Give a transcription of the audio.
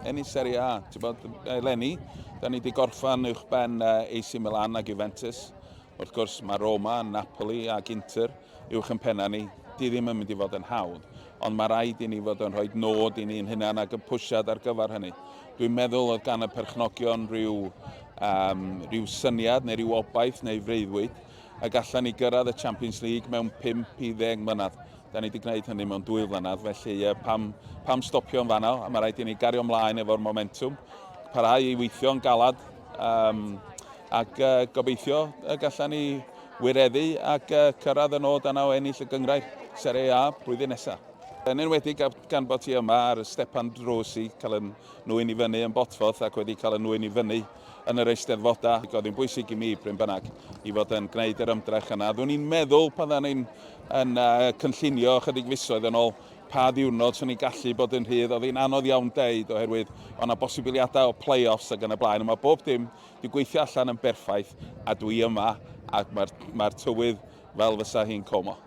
Ennill Serie A, ti'n bod, eleni, da ni wedi gorffan uwch ben AC Milan a Juventus. Wrth gwrs, mae Roma, Napoli ac Inter uwch yn penna ni. Di ddim yn mynd i fod yn hawdd, ond mae rhaid i ni fod yn rhoi nod i ni'n hunan ac yn pwsiad ar gyfer hynny. Dwi'n meddwl oedd gan y perchnogion rhyw, um, rhyw syniad neu rhyw obaith neu freuddwyd y gallan ni gyrraedd y Champions League mewn 5 i 10 mlynedd. Da ni wedi gwneud hynny mewn dwy flynedd, felly pam, pam stopio yn fanno? A mae rhaid i ni gario ymlaen efo'r momentum, parhau i weithio'n galad, um, ac gobeithio y gallan ni wireddu ac cyrraedd y nod yna o ennill y gynghrair Serie A blwyddyn nesaf. Yn enwedig gan bod ti yma ar y stepan drws i cael yn nwyn i fyny yn Bodffordd ac wedi cael y nwyn i fyny yn yr eisteddfodau. Ac oedd hi'n bwysig i mi, bryn bynnag, i fod yn gwneud yr ymdrech yna. Dwi'n i'n meddwl pan dda ni'n yn, cynllunio ychydig fisoedd yn ôl pa ddiwrnod swn i'n gallu bod yn rhydd. Oedd hi'n anodd iawn deud oherwydd oedd yna bosibiliadau o play-offs ac yn y blaen. Ond mae bob dim wedi gweithio allan yn berffaith a dwi yma ac mae'r mae tywydd fel fysa hi'n Como.